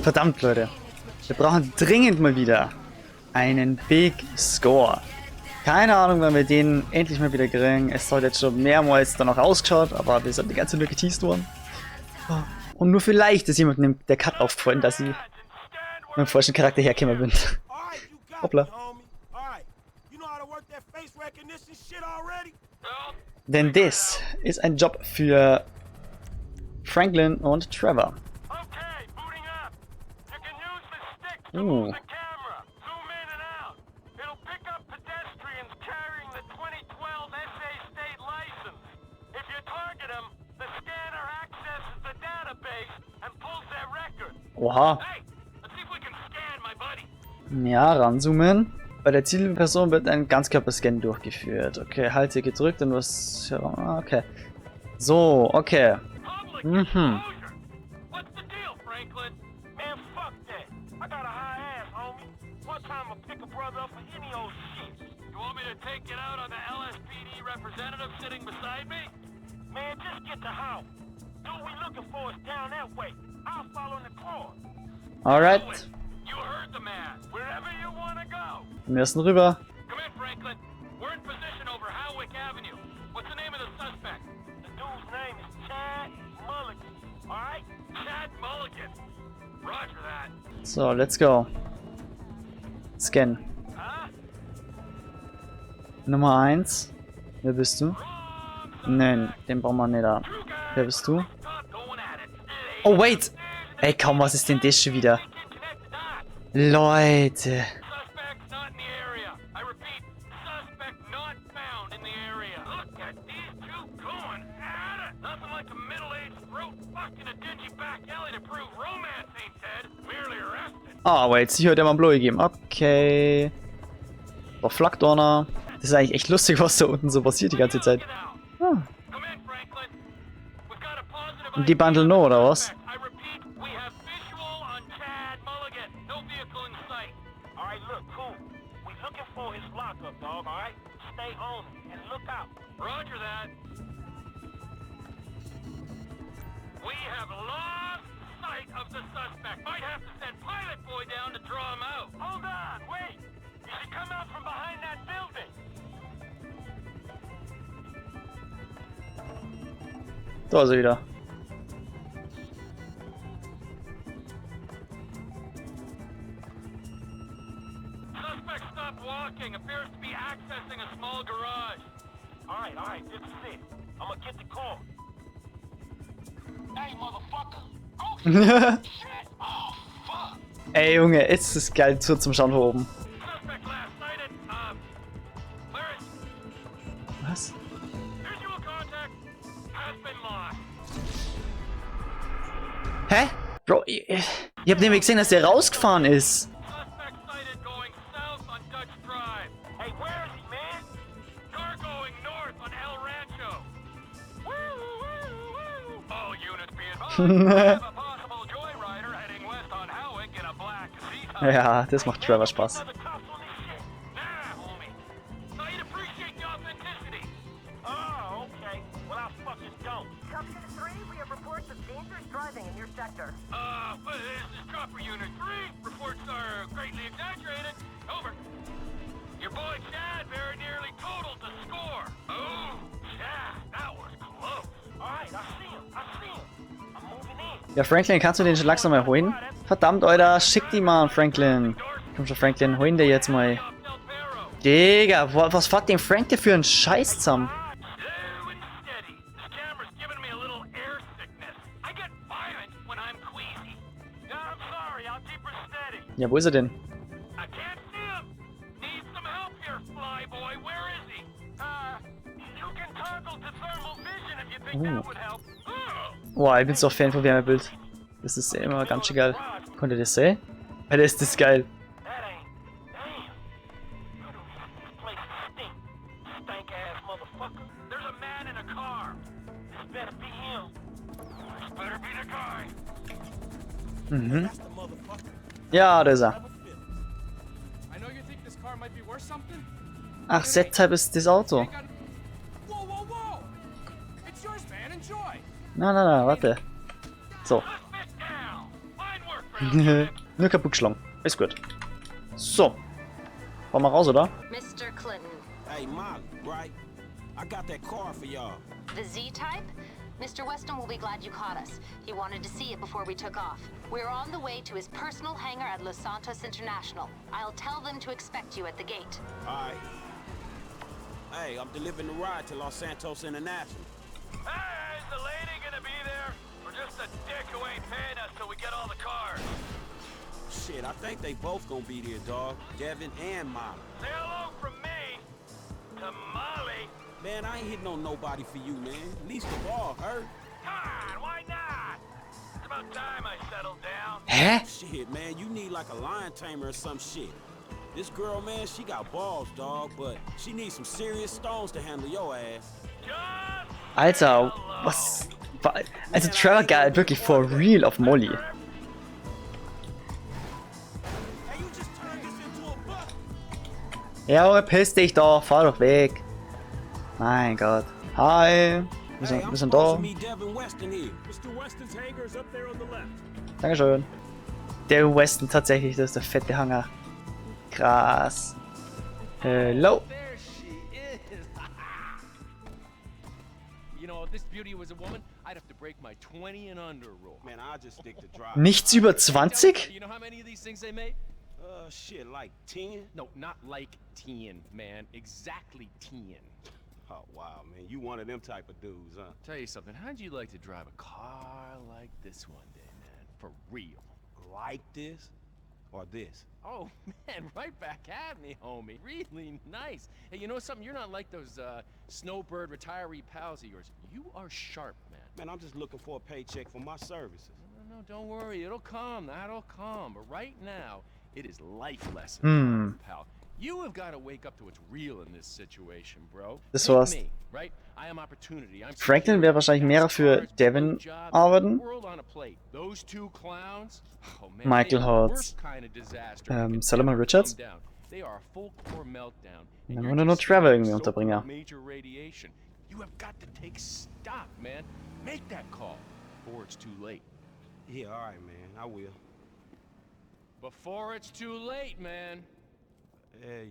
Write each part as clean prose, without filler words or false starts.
Verdammt, Leute. Wir brauchen dringend mal wieder einen Big Score. Keine Ahnung, wann wir den endlich mal wieder kriegen. Es hat jetzt schon mehrmals danach ausgeschaut, aber wir sind die ganze Zeit nur geteased worden. Und nur vielleicht ist jemandem der Cut aufgefallen, dass ich mit dem falschen Charakter hergekommen bin. Alright, you got Hoppla. me, homie. Alright. You know how to work that face recognition shit already? Denn das ist ein Job für Franklin und Trevor. Okay, booting up. You can use the stick to Ooh. move the camera. Zoom in and out. It'll pick up pedestrians carrying the 2012 SA state license. If you target them, the scanner accesses the database and pulls their record. Oha. Hey, let's see if we can scan my buddy. Ja, ranzoomen. Bei der Zielperson wird ein Ganzkörperscan durchgeführt. Okay, halte gedrückt und was. Okay. So, okay. Public exposure. What's the deal, Franklin? Man, fuck that. I got a high ass, homie. One time I'll pick a brother up for any old shit. You want me to take it out on the LSPD representative sitting beside me? Man, just get to house. Dude we looking for is down that way. I'll follow in the car. Alright. You heard the man. Wherever you want to go. Wir müssen rüber. Come in, Franklin. We're in position over Howick Avenue. What's the name of the suspect? The dude's name is Chad Mulligan. Alright? Chad Mulligan. Roger that. So, let's go. Scan. Huh? Nummer 1. Wer bist du? Wrong Nein, den brauchen wir nicht da. Two guys Wer bist du? Top going at it. Oh, wait! Ey, komm, was ist denn das schon wieder? Can't connect the dots. Leute. Suspect's not in the area. I repeat, suspect not found in the area. Look at these two going at it. Nothing like a middle-aged throat fuck in a dingy back alley to prove romance ain't dead, merely arrested. Ah, wait, sie hat ja mal einen Blow gegeben. Okay. Doch Flakdonner. Das ist eigentlich echt lustig, was da unten so passiert die ganze Zeit. Get out. Ah. Come in, Franklin. We've got a positive Und die Bundle no, oder was? I repeat, we have visual on Chad Mulligan. No vehicle in sight. Alright, look, cool. We looking for his lockup, dog, alright? Stay on him and look out. Roger that. We have lost sight of the suspect. Might have to send Pilot Boy down to draw him out. Hold on, wait! You should come out from behind that building. Da ist er wieder. Suspect stopped walking. Appears to be accessing a small garage. Alright, this is it. I'm gonna get the car. Hey, motherfucker! Oh, shit! Oh, fuck! Ey, Junge, ist das geil zu zum Schauen von oben. Suspect last sighted. Where is Was? visual contact has been lost. Hä? Bro, ich hab nämlich gesehen, dass der rausgefahren ist. Suspect sighted going south on Dutch Drive. Hey, where is he, man? Car going north on El Rancho. Woo, woo, woo. All units be advised. We have a possible joyrider heading west on Howick in a black Z-Type. Ja, das macht Trevor Spaß. Other cops on this shit. Nah, homie. Thought you'd appreciate the authenticity. Oh, okay. Well, I fucking don't. Copy Unit 3, we have reports of dangerous driving in your sector. But this is Chopper Unit 3. Reports are greatly exaggerated. Over. Your boy Chad very nearly totaled the score. Oh, Chad, that was close. Alright, I see him. I see him. I'm moving in. Ja, Franklin, kannst du den schon langsam mal holen? Verdammt, Alter, schick die mal an Franklin. Komm schon, Franklin, hol ihn dir jetzt mal. Off Del Perro. Digga, was fährt denn Frank denn für einen Scheiß zusammen? Slow and steady. This camera's giving me a little air sickness. I get violent when I'm queasy. Yeah, I'm sorry. I'll keep her steady. Ja, wo ist er denn? I can't see him. Need some help here, flyboy. Where is he? You can toggle to thermal vision if you think that would help. Oh, Boah, ich bin so Fan von Wärmebild. Das ist immer ganz schön geil. Könnt ihr das sehen? Alter, ist das geil. That ain't. Damn. This place stink. Stank ass motherfucker. there's a man in a car. This better be him. This better be the guy. Mhm. That's the motherfucker. Ja, da ist er. Trevor Phillips. I know you think this car might be worth something. Ach, Z-Type ist das Auto. Ain't got- Whoa, whoa, whoa! It's yours, man. Enjoy. Na, na, na, warte. So. Suspect down. Fine work, Nur kaputt geschlagen. Ist gut. So. Fahren wir raus, oder? Mr. Clinton, Hey, Molly, right? I got that car for y'all. the Z-Type? Mr. Weston will be glad you caught us. He wanted to see it before we took off. We're on the way to his personal hangar at Los Santos International. I'll tell them to expect you at the gate. All right. Hey, I'm delivering the ride to Los Santos International. Hey, is the lady gonna be there? Or just a dick who ain't paying us till we get all the cars? Shit, I think they both gonna be there, dog. Devin and Molly. Say hello from me to Molly. Man, I ain't hitting on nobody for you, man. Least of all, her. Come on, why not? It's about time I settled down. Hä? Shit, man, you need like a lion tamer or some shit. This girl, man, she got balls, dog, but she needs some serious stones to handle your ass. Just Alter, was? Also Trevor geilt wirklich for real auf Molly. Hey, you just turned this into a buck. Ja, piss dich doch, fahr doch weg. Mein Gott. Hi. Wir Hey, I'm sind, wir sind supposed da. to meet Devin Weston here. Mr. Weston's hangar is up there on the left. Dankeschön. Der Weston tatsächlich, das ist der fette Hangar. Krass. Hello. There she is. You know, if this beauty was a woman, I'd have to break my 20 and under rule. Man, I just stick to driving. Nichts über 20? You know how many of these things they made? Shit, like 10? No, not like 10, man. Exactly 10. Oh, wow, man. You one of them type of dudes, huh? Tell you something, how'd you like to drive a car like this one day, man? For real. Like this or this? Oh, man, right back at me, homie. Really nice. Hey, you know something? You're not like those snowbird retiree pals of yours. You are sharp, man. Man, I'm just looking for a paycheck for my services. No, no, don't worry. It'll come. That'll come. But right now, it is life lesson, pal. You have got to wake up to what's real in this situation, bro. Das Take war's. me, right? I am opportunity. I'm Franklin wäre wahrscheinlich mehr für Cars, Devin jobs, arbeiten. world on a plate. Those two clowns, oh man, Michael they are the Holtz, worst kind of disaster that could Solomon ever Richards. come down. They are a full core meltdown. Dann And wollen you're wir nur just Trevor standing irgendwie soaked unterbringen. with Major radiation. You have got to take stock, man. Make that call before it's too late. Yeah, all right, man. I will. Before it's too late, man. Yeah.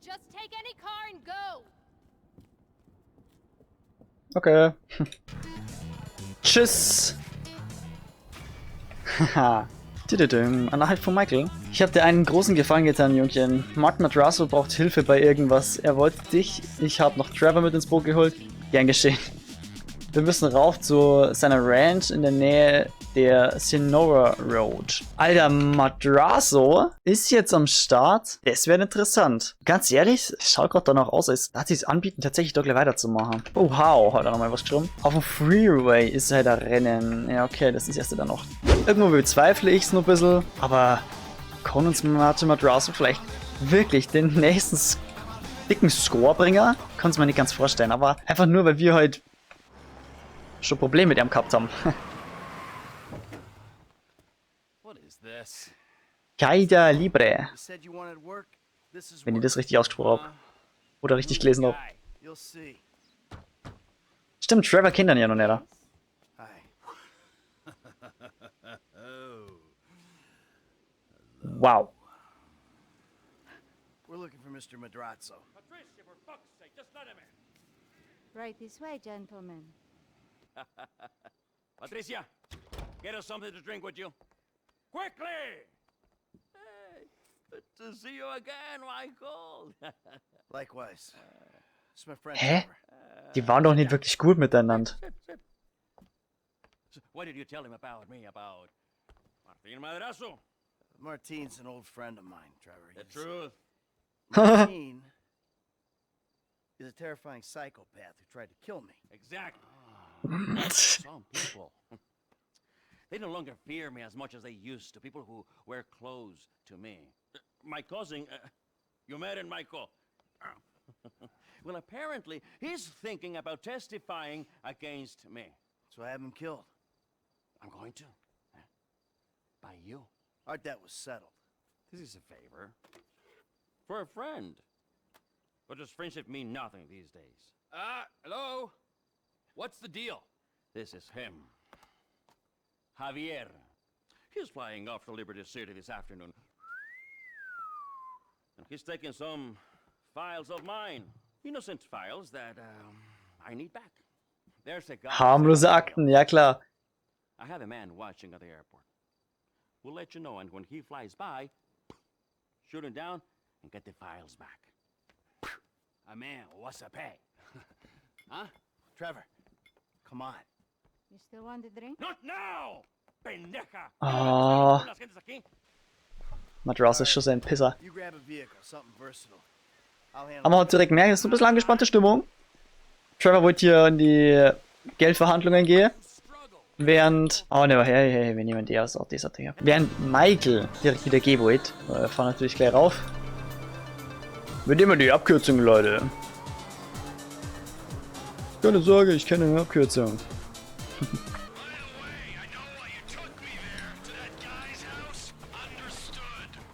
Just take any car and go! Okay. Tschüss. Haha. Tüdüdüm. Eine Nachricht von Michael. Ich habe dir einen großen Gefallen getan, Jungchen. Mark Madrazo braucht Hilfe bei irgendwas. Er wollte dich. Ich habe noch Trevor mit ins Boot geholt. Gern geschehen. Wir müssen rauf zu seiner Ranch in der Nähe der Senora Road. Alter, Madrazo ist jetzt am Start. Das wäre interessant. Ganz ehrlich, es schaut gerade danach aus, als darf sich's anbieten, tatsächlich doch gleich weiterzumachen. Oh, wow, hat er nochmal was geschrieben. Auf dem Freeway ist halt ein Rennen. Ja, okay, das ist erst dann noch. Irgendwo bezweifle ich es noch ein bisschen, aber kann uns Martin Madrazo vielleicht wirklich den nächsten dicken Score bringen? Kann es mir nicht ganz vorstellen, aber einfach nur, weil wir halt schon Probleme mit ihm gehabt haben. What is this? Caida Libre, You said you wanted work. This is wenn ich work. das richtig ausgesprochen habe. Oder richtig gelesen habe. You'll see. Stimmt, Trevor kennt ihn ja noch nicht. oder? Hi. Wow. We're looking for Mr. Madrazo. Patricia, for fuck's sake, just let him in. Right this way, gentlemen. Patricia, get us something to drink, would you? Quickly! Hey, good to see you again, Michael. Likewise. It's my friend. Hä? Trevor. Die waren doch nicht wirklich gut miteinander. Sip, sip. So, what did you tell him about me, about Martin Madrazo? Martine's an old friend of mine, Trevor. The He's- truth. Martine is a terrifying psychopath who tried to kill me. Exactly. Some people. They no longer fear me as much as they used to. People who wear clothes to me. My cousin, you met him, Michael. Well, apparently, he's thinking about testifying against me. So I have him killed. I'm going to. By you. Our debt was settled. This is a favor. For a friend. But does friendship mean nothing these days? Hello? What's the deal? This is him. Javier. He's flying off to Liberty City this afternoon. And he's taking some files of mine. Innocent files that I need back. There's a guy. Harmlose Akten, ja klar. I have a man watching at the airport. We'll let you know, and when he flies by, shoot him down and get the files back. A man, what's a pay? Huh? Trevor, come on. You still want the drink? Not now! Pendeja! Ah. Las gentes aquí. Madrazo ist schon so ein Pisser. You grab a vehicle, something versatile. I'll handle Aber man hat direkt gemerkt, es ist ein bisschen angespannte Stimmung. Trevor wollte hier in die Geldverhandlungen gehen. Während. Oh ne, hey, hey, wir nehmen die aus, auch dieser Dinger. Während Michael direkt wieder gehen wollte. Wir fahren natürlich gleich rauf. Wir nehmen die Abkürzung, Leute. Keine Sorge, ich kenne eine Abkürzung.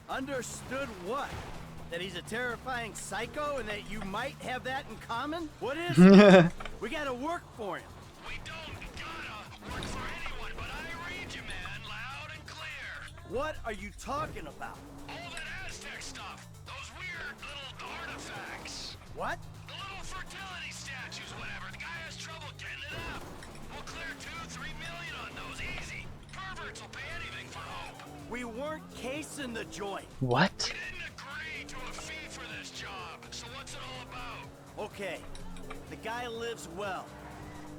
Understood what? That he's a terrifying psycho and that you might have that in common? What is it? We gotta work for him. We don't gotta work for anyone, but I read you, man, loud and clear. What are you talking about? All that Aztec stuff, those weird little artifacts. What? The little fertility statues, whatever. The guy has trouble getting it up. We'll clear 2-3 million on those easy. Perverts will pay anything for hope. We weren't casing the joint. What? We didn't agree to a fee for this job, so what's it all about? Okay, the guy lives well.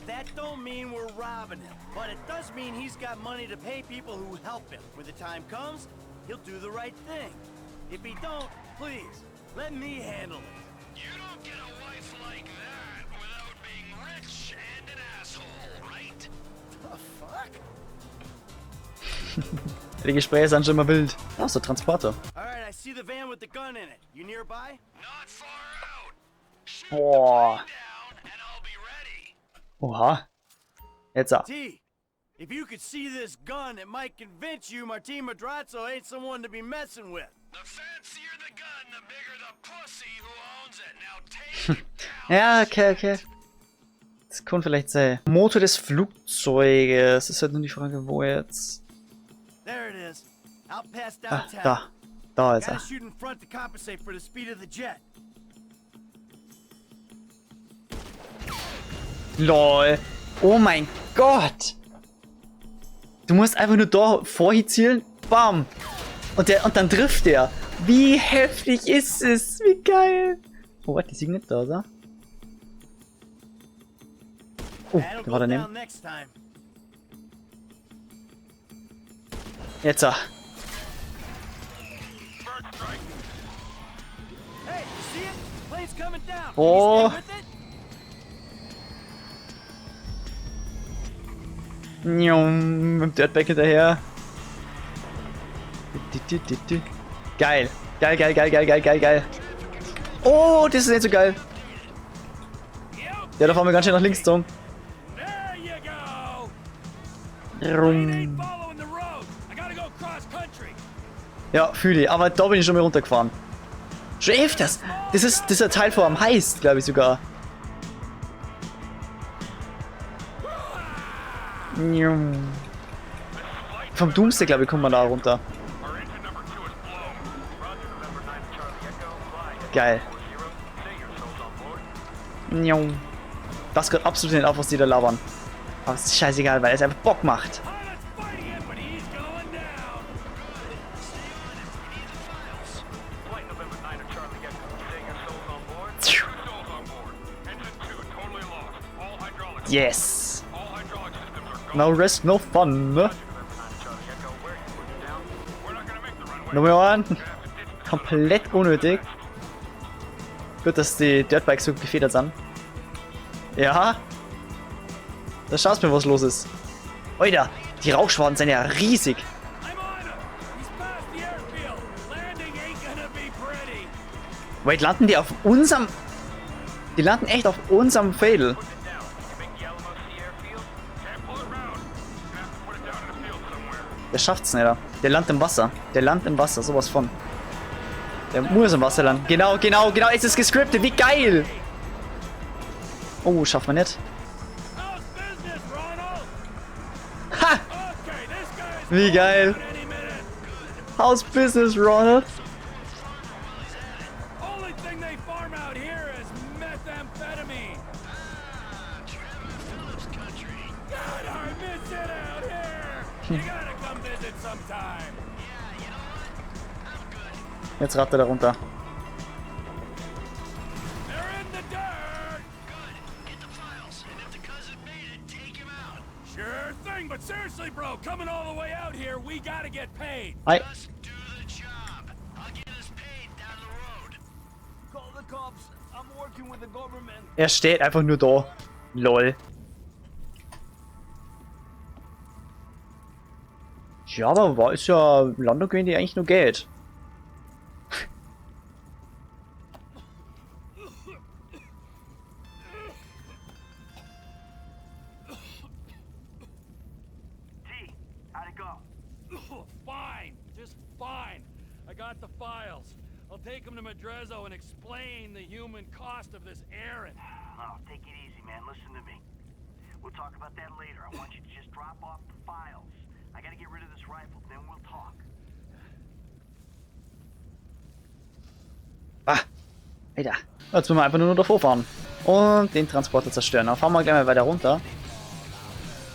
That don't mean we're robbing him, but it does mean he's got money to pay people who help him. When the time comes, he'll do the right thing. If he don't, please, let me handle it. You don't get a wife like that without being rich and an asshole, right? The fuck? Die Gespräche sind schon mal wild. Ach, so Transporter. All right, I see the van with the gun in it. You nearby? Not far out. Shoot Boah. the plane down and I'll be ready. Oha. Jetzt. Ah. T, if you could see this gun, it might convince you Martin Madrazo ain't someone to be messing with. The fancier the gun, the bigger the pussy who owns it. Now take it down. Ja, okay, okay. Das kann vielleicht sein. Motor des Flugzeuges. Ist halt nur die Frage, wo jetzt. There it is. Out past Ah, downtown. da. Da ist Gotta er. shoot in front to compensate for the speed of the jet. LOL. Oh mein Gott. Du musst einfach nur da vorhin zielen. Bam. Und dann trifft der. Wie heftig ist es? Wie geil. Oh, warte, die sind nicht da, oder? Oh, That'll der go war daneben. down next time. Jetzt. Ah. Hey, you see it? Plane's coming down. Oh. Can you stay with it? Njum, mit dem Dirtbag hinterher. Geil. Geil, geil, geil, geil, geil, geil, geil. Oh, das ist nicht so geil. Der da fahren wir ganz schön nach links gezogen. There you go! Plane ain't Rum. following the road. I gotta go cross country. Ja, fühle ich. Aber da bin ich schon mal runtergefahren. Schon öfters. Das ist dieser Teil vor am Heist, glaube ich sogar. Njum. Vom Doomsday, glaube ich, kommt man da runter. Our engine number 2 is blown. Roger, November 9 Charlie Echo. Fly. Geil. 40. Say your souls on board. Njum. Das gehört absolut nicht auf, was die da labern. Aber es ist scheißegal, weil es einfach Bock macht. Pilot's fighting it, but he's going down. Flight November 9 Charlie Echo. Say your souls on board. Two souls on board. Engine 2 totally lost. All hydraulics. Yes. All hydraulic systems are gone. No risk, no fun. Ne? Roger, November 9 Charlie Echo. Where you put it down? We're not gonna make the runway. Nummer 1. Gonna have to ditch the Komplett unnötig. Gut, dass die Dirtbikes so gefedert sind. Ja. Da schaust mir, was los ist. Oida, die Rauchschwaden sind ja riesig. I'm on him. He's past the airfield. Landing ain't gonna be pretty. Wait, landen die auf unserem... Die landen echt auf unserem Fädel. Put it down. You make the Alamo Sea Airfield? Can't pull it round. Gonna have to put it down in a field somewhere. Der schafft's nicht. Der landet im Wasser. Der landet im Wasser, sowas von. Der muss im Wasser landen. Genau, genau, genau. Es ist gescriptet. Wie geil. Oh, schafft man nicht. How's business, Ronald? Ha! Okay, this guy's Wie geil. How's business, Ronald? Only thing they farm out here is methamphetamine. God, I miss it out here. You gotta come visit sometime. Jetzt rattert er runter. They're in the dirt. Sure thing, but seriously, bro, coming all the way out here, we gotta get paid. Hi. Call the cops. I'm working with the government. Er steht einfach nur da. Lol. Ja, aber war ist ja Landung die eigentlich nur Geld. T, how'd it go? Fine, just fine. I got the files. I'll take them to Madrezzo and explain the human cost of this errand. Oh, take it easy, man. Listen to me. We'll talk about that later. I want you to just drop off the files. I gotta get rid of this rifle, then we'll talk. Ah, Alter. Jetzt müssen wir einfach nur noch davor fahren. Und den Transporter zerstören. Dann fahren wir gleich mal weiter runter.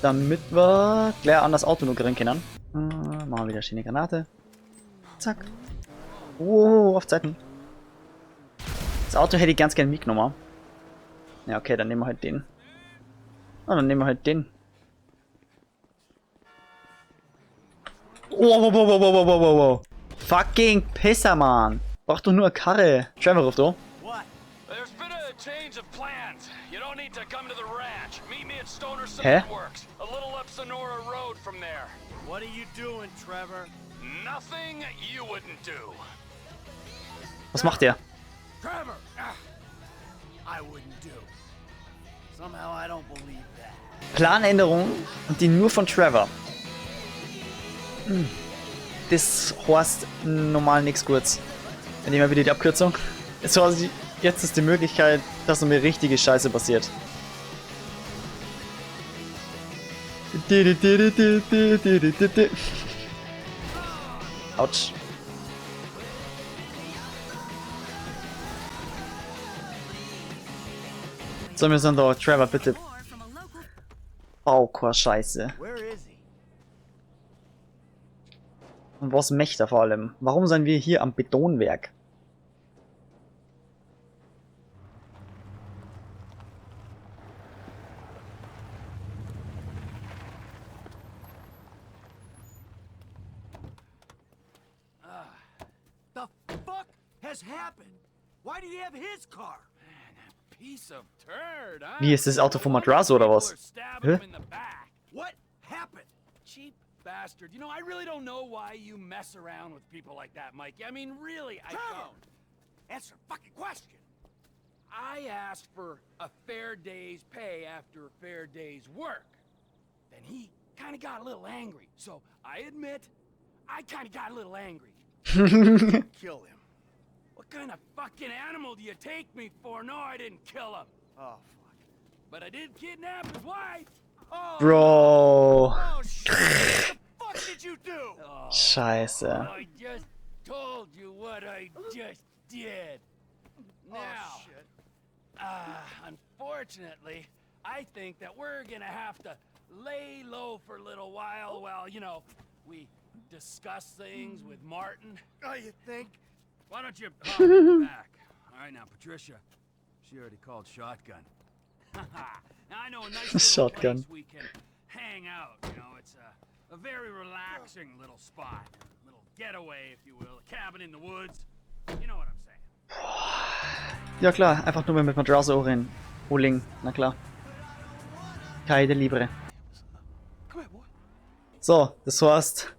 Damit wir gleich an das Auto noch kriegen können. Machen wir wieder schöne Granate. Zack. Oh, auf Zeiten. Das Auto hätte ich ganz gern mitgenommen. Ja, okay, dann nehmen wir halt den. Ah, dann nehmen wir halt den. Oh, wow, wow, wow, wow, wow, wow, wow. Fucking Pisser, Mann. Braucht doch nur eine Karre. Trevor ruft an. What? There's been a change of plans. You don't need to come to the ranch. Meet me at Stoner Hä? Cement Works, a little up Sonora Road from there. What are you doing, Trevor? Nothing you wouldn't do. Was macht der? Trevor! Ah, I wouldn't do. Somehow I don't believe that. Planänderung und die nur von Trevor. Das heißt normal nichts Gutes. Dann nehmen wir wieder die Abkürzung. Jetzt, quasi, jetzt ist die Möglichkeit, dass noch mir richtige Scheiße passiert. Autsch. So, wir sind da. Trevor, bitte. Bau keine Scheiße. Where is he? Und was möchte er vor allem? Warum sind wir hier am Betonwerk? The fuck has happened? Why do you have his car? Piece of turd, huh? Wie ist das Auto von Madrazo oder was? People are stabbing Hä? him in the back. What happened? Cheap bastard. You know, I really don't know why you mess around with people like that, Mikey. I mean, really, I Trevor! don't. Answer the fucking question. I asked for a fair day's pay after a fair day's work. Then he kind of got a little angry. So I admit, I kind of got a little angry. Kill him. What kind of fucking animal do you take me for? No, I didn't kill him. Oh, fuck. But I did kidnap his wife. Oh, Bro. oh shit. What the fuck did you do? Scheiße. I just told you what I just did. Now, Oh, shit. unfortunately, I think that we're gonna have to lay low for a little while while, you know, we discuss things with Martin. Oh, you think? Why don't you hop in the back? All right, now, Patricia, she already called shotgun. Now, I know a nice little Shotgun. place we can hang out. You know, it's a very relaxing little spot. A little getaway, if you will. A cabin in the woods. You know what I'm saying. Ja klar, einfach nur mit Madrazo Orin. Oling, na klar. Caída Libre. Come here, boy. So, das heißt,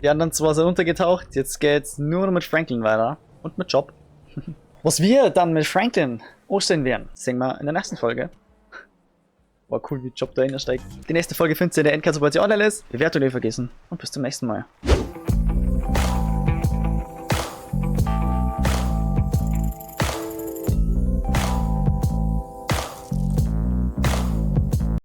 die anderen zwei sind untergetaucht. Jetzt geht's nur noch mit Franklin weiter. Und mit Job. Was wir dann mit Franklin anstellen werden, sehen wir in der nächsten Folge. War cool, wie Job da steigt. Die nächste Folge findet ihr in der Endcard, sobald sie online ist. Bewertung nicht vergessen und bis zum nächsten Mal.